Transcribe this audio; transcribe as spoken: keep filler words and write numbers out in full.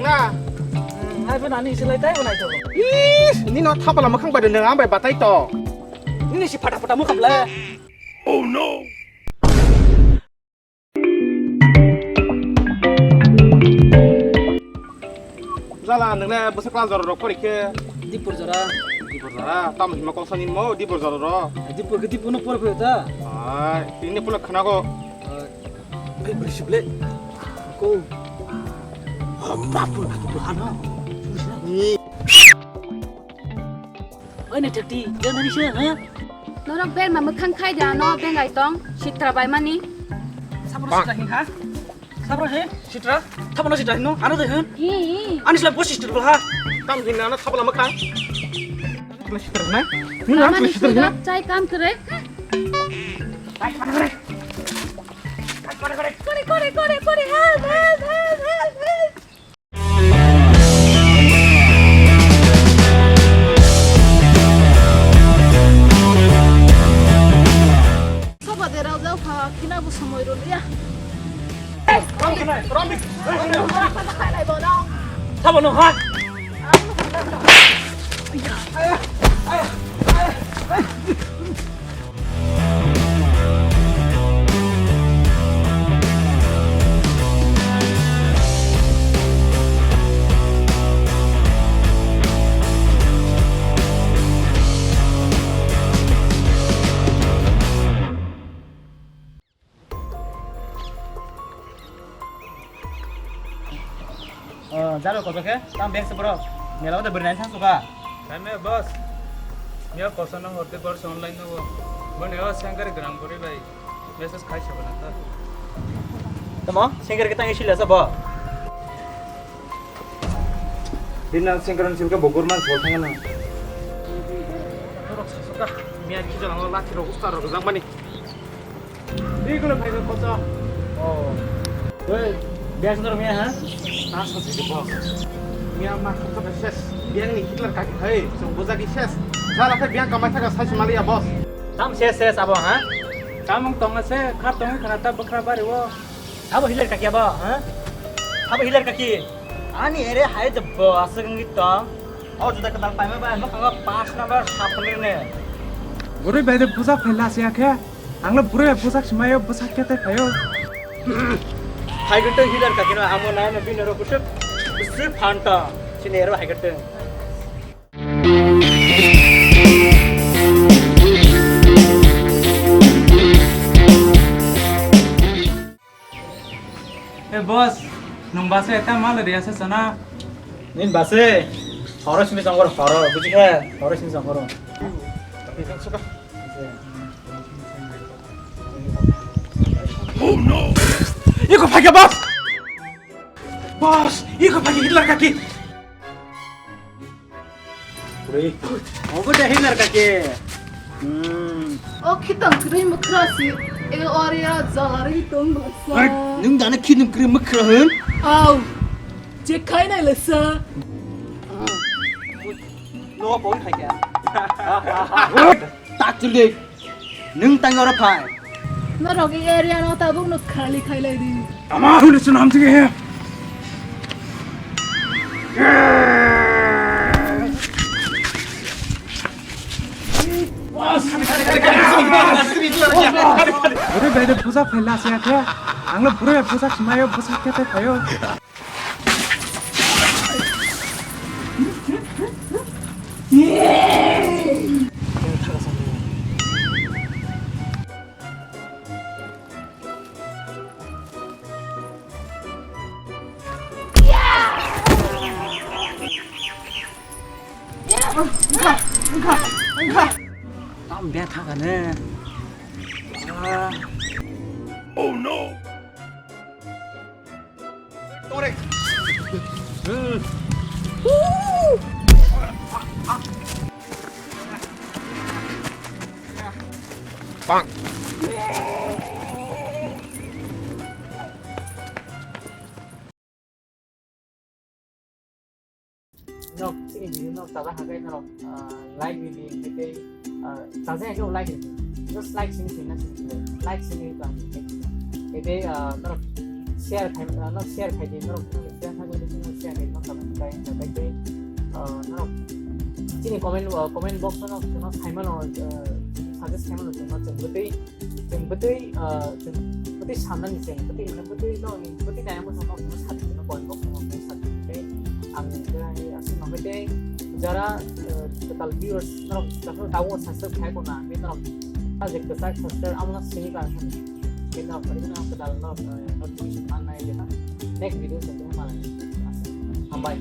Hai bo nani silai tai bo nai to. Is, nino thabala mwkhang bai de nang ang bai batai to. Nini si phata phata mwkhang le. Oh no. Jala, nang le bwsa kla jora rok pori khe. Dipur jora. Dipur jora, tam hima kok sani mo, dipur jora ro. Dipur ke dipur no pori phe ta. Ai, ini pula khana ko. Ai, beri sible. Ko. Apa pun aku tuhan ha. Ni. Oi, ni thakti, jangan ni sih, ha? Norok berma mwkhang khai da no bengai tong, sitra bai mani. Sabro sitra hin ha? Sabro he? Sitra? Thabano sitra hin no? Ano de hin? Hi. Ani sila bosi sitra ha? Tam hin ano thabala mwkhang. Ano sitra hin na? Hin ano sitra hin na? Chai kam kre. Kore, kore, kore, kore, help, help, help, help. Soba de rao jao kha, khina bo somoi rw liya. Sabo no ha. Oh, jalo koto khe, tang bag se borok. Mela o de bwrwi nai thang suka. Kame boss. Mia koso no horte gor se online no bo. Bone o sengkar gram gori bai. Message khai se bana ta. Tamo, sengkar ke tang isi lesa bo. Dinna sengkar silka bogor man sol thang na. Borok sasuka. Mia ki jalan lati rok usta rok jang mani. Bigolo phaigo koso. Oh. Oi, biang sodor mia ha? Ta sa se bo. Mia ma kham sa ses. Biang ni Hitler kaki hai, song boja ki ses. Sala khe biang kamai thaka sai se maliya boss. Tam ses ses abo ha? Tamung tonga se, kha tonga khana ta bwkra bari o. Abo Hitler kaki abo ha? Abo Hitler kaki. Ani ere hai jabbo aswk wngwi tong. O juda kwtal paima bai, ang bwkhango pash number saphalirne. Bwrwi bai de bwsa phaila se ya khe. Ang le bwrwi bwsak se maio, bwsak khe tei phaio. Hai ganteng Hitler kakino amo nai no bini ro bwswk, bwswk phanta. Chini ero hai ganteng. Hey boss, nwng basa eta mal riya se sana. Nini basa, horo sini songkor horo, buji khe, horo sini songkor. Oh no! Iko phai khe boss! Boss, iko phai khe Hitler kaki. Oi, obo de Hitler kaki. Hmm. O khitang kwrwi mwkhra si, e area jalari tong basa. Nwng dana khitang kwrwi mwkhra hwn? Au, je khai nai lasa. No, pon khai kya? Tak chuli. Nwng tang oro phai. Norok i area no tabuk no khali khailai di. Ama hunu sunam sige he. Bwrwi bai de bwsa phaila se khe. Ang le bwrwi bwsa smayo bwsa kete phaio. Tam bia thaka ne. Oh no! Tore. Bang. Nok, chini video nok chajak hakai norok, ah, like ridi, tei, ah, chajak hakai like ridi. Just like sini sini na sini sini. Like sini bang. Tei, ah, norok share khai, ah, nok share khai di, norok friend hakai di, norok share khai di, nok Tei, ah, norok chini comment, ah, comment box no, no, saimano, ah, suggest saimano, chwngno chwng bwtwi, chwng bwtwi, ah, chwng bwtwi sanani chwng bwtwi, mane bwtwi no, bwtwi naiyamo chwngno, chwngno sadi, chwngno comment box no, chwngno sadi. Tei ang tei aswk nangkhe tei jara, ah, total viewers norok, tabu subscribe khai ko na, tei norok, ah, je kwchak subscribe amo no sini ka, tei norok, tei norok kwtal norok, ah, notification man nai jeta. Next video se tei malai. Hambai.